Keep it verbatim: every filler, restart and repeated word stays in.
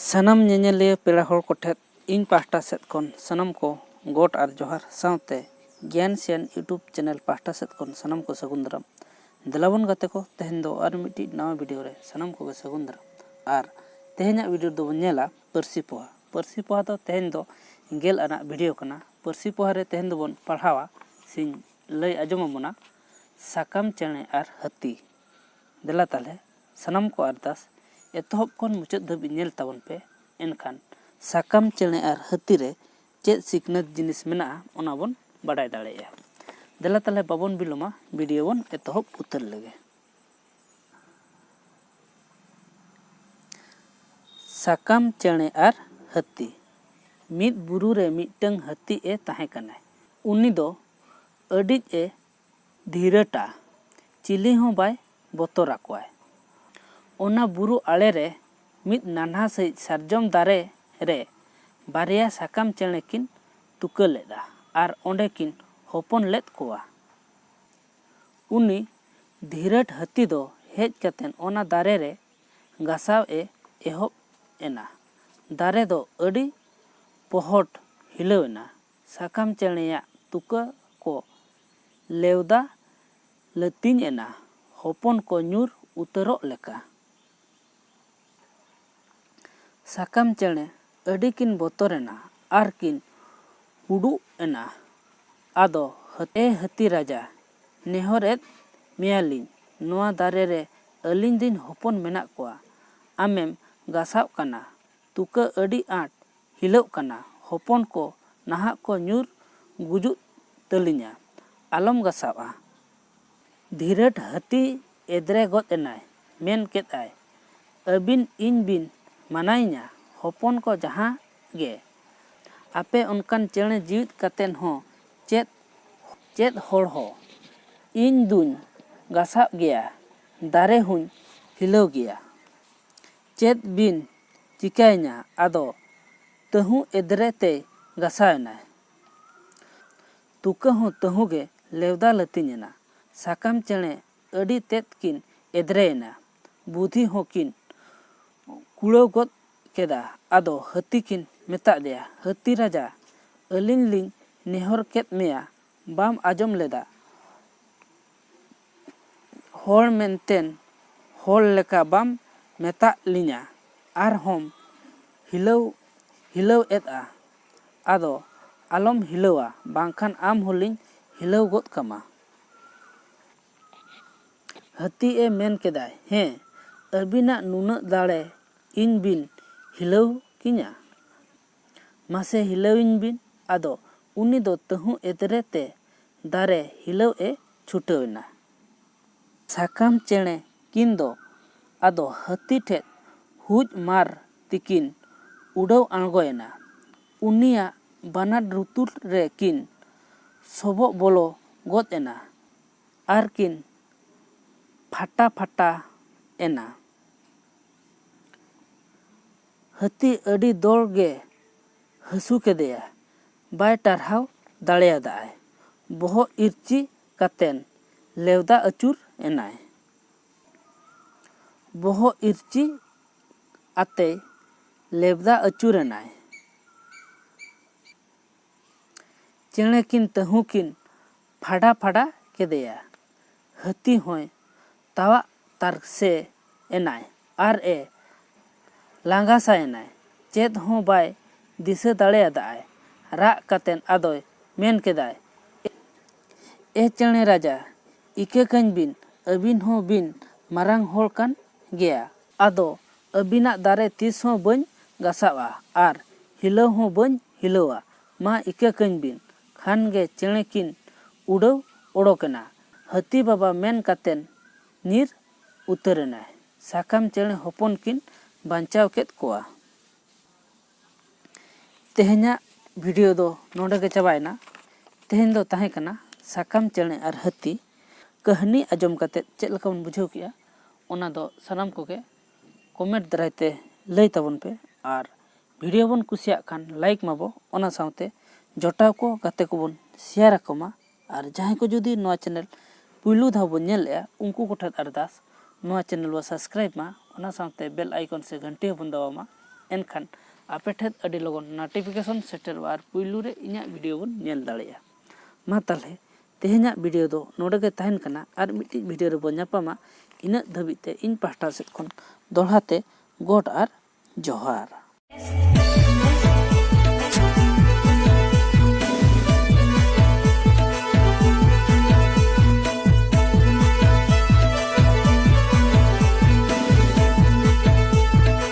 ᱥᱟᱱᱟᱢ ᱧᱮᱧᱮᱞᱤᱭᱟᱹ ᱯᱮᱲᱟ ᱦᱚᱲ ᱠᱚᱴᱷᱮᱱ ᱤᱧ ᱯᱟᱦᱴᱟ ᱥᱮᱫ ᱠᱷᱚᱱ ᱥᱟᱱᱟᱢ ᱠᱚ ᱜᱚᱰ ᱟᱨ ᱡᱚᱦᱟᱨ ᱥᱟᱶᱛᱮ ᱜᱮᱭᱟᱱ ᱥᱮᱭᱟᱱ YouTube ᱪᱮᱱᱮᱞ ᱯᱟᱦᱴᱟ ᱥᱮᱫ ᱠᱷᱚᱱ ᱥᱟᱱᱟᱢ ᱠᱚ ᱥᱟᱹᱜᱩᱱ ᱫᱟᱨᱟᱢ᱾ ᱫᱮᱞᱟᱵᱚᱱ ᱜᱟᱛᱮ ᱠᱚ, ᱛᱮᱦᱮᱧ ᱫᱚ ᱟᱨ ᱢᱤᱫᱴᱤᱡ ᱱᱟᱣᱟ ᱵᱷᱤᱰᱤᱭᱳ ᱨᱮ ᱥᱟᱱᱟᱢ ᱠᱚᱜᱮ ᱥᱟᱹᱜᱩᱱ ᱫᱟᱨᱟᱢ᱾ ᱟᱨ ᱛᱮᱦᱮᱧᱟᱜ ᱵᱷᱤᱰᱤᱭᱳ ᱫᱚᱵᱚᱱ ᱧᱮᱞᱟ ᱯᱟᱹᱨᱥᱤ ᱯᱚᱦᱟ᱾ ᱯᱟᱹᱨᱥᱤ ᱯᱚᱦᱟ ᱫᱚ ᱛᱮᱦᱮᱧ ᱫᱚ ᱜᱮᱞ ᱟᱱᱟᱜ ᱵᱷᱤᱰᱤᱭᱳ ᱠᱟᱱᱟ᱾ ᱯᱟᱹᱨᱥᱤ ᱯᱚᱦᱟ ᱨᱮ ᱛᱮᱦᱮᱧ ᱫᱚᱵᱚᱱ ᱯᱟᱲᱦᱟᱣᱟ ᱥᱮᱧ ᱞᱟᱹᱭ ᱟᱸᱡᱚᱢ ᱟᱵᱚᱱᱟ ᱥᱟᱠᱟᱢ ᱪᱮᱬᱮ ᱟᱨ ᱦᱟᱹᱛᱤ᱾ ᱫᱮᱞᱟ ᱛᱟᱦᱞᱮ ᱥᱟᱱᱟᱢ ᱠᱚ ᱟᱨᱫᱟᱥ, ᱮᱛᱚᱦᱚᱵ ᱠᱷᱚᱱ ᱢᱩᱪᱟᱹᱫ ᱫᱷᱟᱹᱵᱤᱡ ᱧᱮᱞ ᱛᱟᱵᱚᱱ ᱯᱮ, ᱮᱱᱠᱷᱟᱱ ᱥᱟᱠᱟᱢ ᱪᱮᱬᱮ ᱟᱨ ᱦᱟᱹᱛᱤ ᱨᱮ ᱪᱮᱫ ᱥᱤᱠᱷᱱᱟᱹᱛ ᱡᱤᱱᱤᱥ ᱢᱮᱱᱟᱜᱼᱟ, ᱚᱱᱟ ᱵᱚᱱ ᱵᱟᱰᱟᱭ ᱫᱟᱲᱮᱭᱟᱜᱼᱟ᱾ ᱫᱮᱞᱟ ᱛᱟᱦᱞᱮ ᱵᱟᱵᱚᱱ ᱵᱤᱞᱚᱢᱟ, ᱵᱷᱤᱰᱤᱭᱳ ᱵᱚᱱ ᱮᱛᱚᱦᱚᱵ ᱩᱛᱟᱹᱨ ᱞᱮᱜᱮ᱾ ᱥᱟᱠᱟᱢ ᱪᱮᱬᱮ ᱟᱨ ᱦᱟᱹᱛᱤ᱾ ᱢᱤᱫ ᱵᱩᱨᱩ ᱨᱮ ᱢᱤᱫᱴᱟᱹᱝ ᱦᱟᱹᱛᱤ ᱮ ᱛᱟᱦᱮᱸ ᱠᱟᱱᱟᱭ᱾ ᱩᱱᱤ ᱫᱚ ᱟᱹᱰᱤᱡ ᱮ ᱫᱷᱤᱨᱟᱹᱴᱟ, ᱪᱤᱞᱤ ᱦᱚᱸ ᱵᱟᱭ ᱵᱚᱛᱚᱨ ᱟᱠᱚᱣᱟᱭ᱾ ᱚᱱᱟ ᱵᱩᱨᱩ ᱟᱲᱮ ᱨᱮ ᱢᱤᱫ ᱱᱟᱱᱦᱟ ᱥᱟᱺᱦᱤᱡ ᱥᱟᱨᱡᱚᱢ ᱫᱟᱨᱮ ᱨᱮ ᱵᱟᱨᱭᱟ ᱥᱟᱠᱟᱢ ᱪᱮᱬᱮ ᱠᱤᱱ ᱛᱩᱠᱟᱹ ᱞᱮᱫᱼᱟ ᱟᱨ ᱚᱸᱰᱮ ᱠᱤᱱ ᱦᱚᱯᱚᱱ ᱞᱮᱫ ᱠᱚᱣᱟ᱾ ᱩᱱᱤ ᱫᱷᱤᱨᱟᱹᱴ ᱦᱟᱹᱛᱤ ᱫᱚ ᱦᱮᱡ ᱠᱟᱛᱮ ᱚᱱᱟ ᱫᱟᱨᱮ ᱨᱮ ᱜᱟᱥᱟᱣ ᱮ ᱮᱦᱚᱵ ᱮᱱᱟ᱾ ᱫᱟᱨᱮ ᱫᱚ ᱟᱹᱰᱤ ᱯᱚᱦᱚᱴ ᱦᱤᱞᱟᱹᱣ ᱮᱱᱟ᱾ ᱥᱟᱠᱟᱢ ᱪᱮᱬᱮᱭᱟᱜ ᱛᱩᱠᱟᱹ ᱠᱚ ᱞᱮᱣᱫᱟ ᱞᱟᱹᱛᱤᱧ ᱮᱱᱟ, ᱦᱚᱯᱚᱱ ᱠᱚ ᱧᱩᱨ ᱩᱛᱟᱹᱨᱚᱜ ᱞᱮᱠᱟ᱾ ᱥᱟᱠᱟᱢ ᱪᱮᱬᱮ ᱟᱹᱰᱤ ᱠᱤᱱ ᱵᱚᱛᱚᱨ ᱮᱱᱟ ᱟᱨ ᱠᱤᱱ ᱩᱰᱩᱜ ᱮᱱᱟ᱾ ᱟᱫᱚ, ᱦᱟᱹᱛ-, ᱮ ᱦᱟᱹᱛᱤ ᱨᱟᱡᱟ, ᱱᱮᱦᱚᱨ ᱮᱫ ᱢᱮᱭᱟᱞᱤᱧ, ᱱᱚᱣᱟ ᱫᱟᱨᱮ ᱨᱮ ᱟᱹᱞᱤᱧ ᱨᱤᱱ ᱦᱚᱯᱚᱱ ᱢᱮᱱᱟᱜ ᱠᱚᱣᱟ᱾ ᱟᱢᱮᱢ ᱜᱟᱥᱟᱣ ᱠᱟᱱᱟ, ᱛᱩᱠᱟᱹ ᱟᱹᱰᱤ ᱟᱸᱴ ᱦᱤᱞᱟᱹᱜ ᱠᱟᱱᱟ, ᱦᱚᱯᱚᱱ ᱠᱚ ᱱᱟᱦᱟᱜ ᱠᱚ ᱧᱩᱨ ᱜᱩᱡᱩᱜ ᱛᱟᱹᱞᱤᱧᱟ, ᱟᱞᱚᱢ ᱜᱟᱥᱟᱣᱼᱟ᱾ ᱫᱷᱤᱨᱟᱹᱴ ᱦᱟᱹᱛᱤ ᱮᱫᱽᱨᱮ ᱜᱚᱫ ᱮᱱᱟᱭ, ᱢᱮᱱ ᱠᱮᱫᱼᱟᱭ, ᱟᱹᱵᱤᱱ ᱤᱧ ᱵᱤᱱ ᱢᱟᱱᱟᱭᱤᱧᱟ, ᱦᱚᱯᱚᱱ ᱠᱚ ᱡᱟᱦᱟᱸ ᱜᱮ᱾ ᱟᱯᱮ ᱚᱱᱠᱟᱱ ᱪᱮᱬᱮ ᱡᱤᱣᱤᱫ ᱠᱟᱛᱮ ᱦᱚᱸ ᱪᱮᱫ, ᱪᱮᱫ ᱦᱚᱲ ᱦᱚᱸ? ᱤᱧ ᱫᱩᱧ ᱜᱟᱥᱟᱣ ᱜᱮᱭᱟ, ᱫᱟᱨᱮ ᱦᱚᱸᱧ ᱦᱤᱞᱟᱹᱣ ᱜᱮᱭᱟ᱾ ᱪᱮᱫ ᱵᱤᱱ ᱪᱤᱠᱟᱹᱭᱤᱧᱟ? ᱟᱫᱚ ᱛᱟᱹᱦᱩ ᱮᱫᱽᱨᱮ ᱛᱮᱭ ᱜᱟᱥᱟᱣ ᱮᱱᱟᱭ᱾ ᱛᱩᱠᱟᱹ ᱦᱚᱸ ᱛᱟᱹᱦᱩ ᱜᱮ ᱞᱮᱣᱫᱟ ᱞᱟᱹᱛᱤᱧ ᱮᱱᱟ᱾ ᱥᱟᱠᱟᱢ ᱪᱮᱬᱮ ᱟᱹᱰᱤ ᱛᱮᱫ ᱠᱤᱱ ᱮᱫᱽᱨᱮᱭᱮᱱᱟ᱾ ᱵᱩᱫᱷᱤ ᱦᱚᱸ ᱠᱤᱱ ᱠᱩᱲᱟᱹᱣ ᱜᱚᱫ ᱠᱮᱫᱟ᱾ ᱟᱫᱚ ᱦᱟᱹᱛᱤ ᱠᱤᱱ ᱢᱮᱛᱟᱫ ᱫᱮᱭᱟ, ᱦᱟᱹᱛᱤ ᱨᱟᱡᱟ, ᱟᱹᱞᱤᱧ ᱞᱤᱧ ᱱᱮᱦᱚᱨ ᱠᱮᱫ ᱢᱮᱭᱟ, ᱵᱟᱢ ᱟᱸᱡᱚᱢ ᱞᱮᱫᱟ᱾ ᱦᱚᱲ ᱢᱮᱱᱛᱮᱱ ᱦᱚᱲ ᱞᱮᱠᱟ ᱵᱟᱢ ᱢᱮᱛᱟᱜ ᱞᱤᱧᱟ, ᱟᱨᱦᱚᱸᱢ ᱦᱤᱞᱟᱹᱣ ᱦᱤᱞᱟᱹᱣ ᱮᱫᱼᱟ᱾ ᱟᱫᱚ ᱟᱞᱚᱢ ᱦᱤᱞᱟᱹᱣᱟ, ᱵᱟᱝᱠᱷᱟᱱ ᱟᱢ ᱦᱚᱸᱞᱤᱧ ᱦᱤᱞᱟᱹᱣ ᱜᱚᱫ ᱠᱟᱢᱟ᱾ ᱦᱟᱹᱛᱤ ᱮ ᱢᱮᱱ ᱠᱮᱫᱟᱭ, ᱦᱮᱸ, ᱟᱹᱵᱤᱱᱟᱜ ᱱᱩᱱᱟᱹᱜ ᱫᱟᱲᱮ ᱤᱧ ᱵᱤᱱ ᱦᱤᱞᱟᱹᱣ ᱠᱤᱧᱟ? ᱢᱟᱥᱮ ᱦᱤᱞᱟᱹᱣᱤᱧ ᱵᱤᱱ᱾ ᱟᱫᱚ ᱩᱱᱤ ᱫᱚ ᱛᱟᱹᱦᱩ ᱮᱫᱽᱨᱮ ᱛᱮ ᱫᱟᱨᱮ ᱦᱤᱞᱟᱹᱣ ᱮ ᱪᱷᱩᱴᱟᱹᱣ ᱮᱱᱟ᱾ ᱥᱟᱠᱟᱢ ᱪᱮᱬᱮ ᱠᱤᱱ ᱫᱚ ᱟᱫᱚ ᱦᱟᱹᱛᱤ ᱴᱷᱮᱫ ᱦᱩᱡ ᱢᱟᱨ ᱛᱮᱠᱤᱱ ᱩᱰᱟᱹᱣ ᱟᱬᱜᱚᱭᱮᱱᱟ᱾ ᱩᱱᱤᱭᱟᱜ ᱵᱟᱱᱟᱨ ᱞᱩᱛᱩᱨ ᱨᱮ ᱠᱤᱱ ᱥᱚᱵᱚᱜ ᱵᱚᱞᱚ ᱜᱚᱫ ᱮᱱᱟ ᱟᱨ ᱠᱤᱱ ᱯᱷᱟᱴᱟ ᱯᱷᱟᱴᱟ ᱮᱱᱟ᱾ ᱦᱟᱹᱛᱤ ᱟᱹᱰᱤ ᱫᱚᱲ ᱜᱮ ᱦᱟᱹᱥᱩ ᱠᱮᱫᱮᱭᱟ᱾ ᱵᱟᱭ ᱴᱟᱨᱦᱟᱣ ᱫᱟᱲᱮᱭᱟᱫᱟᱭ᱾ ᱵᱚᱦᱚᱜ ᱤᱨᱪᱤ ᱠᱟᱛᱮᱱ ᱞᱮᱣᱫᱟ ᱟᱹᱪᱩᱨ ᱮᱱᱟᱭ᱾ ᱵᱚᱦᱚᱜ ᱤᱨᱪᱤ ᱟᱛᱮ ᱞᱮᱣᱫᱟ ᱟᱹᱪᱩᱨ ᱮᱱᱟᱭ᱾ ᱪᱮᱬᱮ ᱠᱤᱱ ᱛᱟᱹᱦᱩ ᱠᱤᱱ ᱯᱷᱟᱰᱟ ᱯᱷᱟᱰᱟ ᱠᱮᱫᱮᱭᱟ᱾ ᱦᱟᱹᱛᱤ ᱦᱚᱸᱭ ᱛᱟᱣᱟᱜ ᱛᱟᱨᱥᱮ ᱮᱱᱟᱭ ᱟᱨ ᱮ ᱞᱟᱸᱜᱟ ᱥᱟᱭᱮᱱᱟᱭ᱾ ᱪᱮᱫ ᱦᱚᱸ ᱵᱟᱭ ᱫᱤᱥᱟᱹ ᱫᱟᱲᱮᱭᱟᱫᱟᱭ᱾ ᱨᱟᱜ ᱠᱟᱛᱮᱱ ᱟᱫᱚᱭ ᱢᱮᱱ ᱠᱮᱫᱟᱭ, ᱮ ᱪᱮᱬᱮ ᱨᱟᱡᱟ, ᱤᱠᱟᱹ ᱠᱟᱹᱧ ᱵᱤᱱ, ᱟᱹᱵᱤᱱ ᱦᱚᱸ ᱵᱤᱱ ᱢᱟᱨᱟᱝ ᱦᱚᱲ ᱠᱟᱱ ᱜᱮᱭᱟ᱾ ᱟᱫᱚ ᱟᱹᱵᱤᱱᱟᱜ ᱫᱟᱨᱮ ᱛᱤᱥ ᱦᱚᱸ ᱵᱟᱹᱧ ᱜᱟᱥᱟᱣᱟ ᱟᱨ ᱦᱤᱞᱟᱹᱣ ᱦᱚᱸ ᱵᱟᱹᱧ ᱦᱤᱞᱟᱹᱣᱟ᱾ ᱢᱟ ᱤᱠᱟᱹ ᱠᱟᱹᱧ ᱵᱤᱱ᱾ ᱠᱷᱟᱱ ᱜᱮ ᱪᱮᱬᱮ ᱠᱤᱱ ᱩᱰᱟᱹᱣ ᱚᱰᱚᱠ ᱮᱱᱟ᱾ ᱦᱟᱹᱛᱤ ᱵᱟᱵᱟ ᱢᱮᱱ ᱠᱟᱛᱮᱱ ᱧᱤᱨ ᱩᱛᱟᱹᱨ ᱮᱱᱟᱭ᱾ ᱥᱟᱠᱟᱢ ᱪᱮᱬᱮ ᱦᱚᱯᱚᱱ ᱠᱤᱱ ᱵᱟᱧᱪᱟᱣ ᱠᱮᱫ ᱠᱚᱣᱟ᱾ ᱛᱮᱦᱮᱧᱟᱜ ᱵᱷᱤᱰᱤᱭᱳ ᱫᱚ ᱱᱚᱰᱮ ᱜᱮ ᱪᱟᱵᱟᱭᱮᱱᱟ᱾ ᱛᱮᱦᱮᱧ ᱫᱚ ᱛᱟᱦᱮᱸ ᱠᱟᱱᱟ ᱥᱟᱠᱟᱢ ᱪᱮᱬᱮ ᱟᱨ ᱦᱟᱹᱛᱤ᱾ ᱠᱟᱹᱦᱱᱤ ᱟᱸᱡᱚᱢ ᱠᱟᱛᱮᱫ ᱪᱮᱫ ᱞᱮᱠᱟ ᱵᱚᱱ ᱵᱩᱡᱷᱟᱹᱣ ᱠᱮᱜᱼᱟ, ᱚᱱᱟ ᱫᱚ ᱥᱟᱱᱟᱢ ᱠᱚᱜᱮ ᱠᱚᱢᱮᱱᱴ ᱫᱟᱨᱟᱭ ᱛᱮ ᱞᱟᱹᱭ ᱛᱟᱵᱚᱱ ᱯᱮ᱾ ᱟᱨ ᱵᱷᱤᱰᱤᱭᱳ ᱵᱚᱱ ᱠᱩᱥᱤᱭᱟᱜ ᱠᱷᱟᱱ ᱞᱟᱭᱤᱠ ᱢᱟᱵᱚ, ᱚᱱᱟ ᱥᱟᱶᱛᱮ ᱡᱚᱴᱟᱣ ᱠᱚ ᱜᱟᱛᱮ ᱠᱚᱵᱚᱱ ᱥᱮᱭᱟᱨ ᱟᱠᱚ ᱢᱟ᱾ ᱟᱨ ᱡᱟᱦᱟᱸᱭ ᱠᱚ ᱡᱩᱫᱤ ᱱᱚᱣᱟ ᱪᱮᱱᱮᱞ ᱯᱩᱭᱞᱩ ᱫᱷᱟᱣ ᱵᱚᱱ ᱧᱮᱞᱮᱜᱼᱟ, ᱩᱱᱠᱩ ᱠᱚᱴᱷᱮᱱ ᱟᱨᱫᱟᱥ, ᱱᱚᱣᱟ ᱪᱮᱱᱮᱞ ᱵᱚ ᱥᱟᱵᱥᱠᱨᱟᱭᱤᱵ ᱢᱟ, ᱚᱱᱟ ᱥᱟᱶᱛᱮ ᱵᱮᱞ ᱟᱭᱠᱚᱱ ᱥᱮ ᱜᱷᱟᱱᱴᱤ ᱦᱚᱸᱵᱚᱱ ᱫᱟᱵᱟᱣ ᱢᱟ᱾ ᱮᱱᱠᱷᱟᱱ ᱟᱯᱮ ᱴᱷᱮᱱ ᱟᱹᱰᱤ ᱞᱚᱜᱚᱱ ᱱᱳᱴᱤᱯᱷᱤᱠᱮᱥᱚᱱ ᱥᱮᱴᱮᱨᱚᱜᱼᱟ ᱟᱨ ᱯᱩᱭᱞᱩ ᱨᱮ ᱤᱧᱟᱹᱜ ᱵᱷᱤᱰᱤᱭᱳ ᱵᱚᱱ ᱧᱮᱞ ᱫᱟᱲᱮᱭᱟᱜᱼᱟ᱾ ᱢᱟ ᱛᱟᱦᱚᱞᱮ ᱛᱮᱦᱮᱧᱟᱜ ᱵᱷᱤᱰᱤᱭᱳ ᱫᱚ ᱱᱚᱰᱮ ᱜᱮ ᱛᱟᱦᱮᱱ ᱠᱟᱱᱟ᱾ ᱟᱨ ᱢᱤᱫᱴᱤᱡ ᱵᱷᱤᱰᱤᱭᱳ ᱨᱮᱵᱚᱱ ᱧᱟᱯᱟᱢᱟ᱾ ᱤᱱᱟᱹᱜ ᱫᱷᱟᱹᱵᱤᱡ ᱛᱮ ᱤᱧ ᱯᱟᱦᱴᱟ ᱥᱮᱫ ᱠᱷᱚᱱ ᱫᱚᱦᱲᱟ ᱛᱮ ᱜᱚᱰ ᱟᱨ ᱡᱚᱦᱟᱨ᱾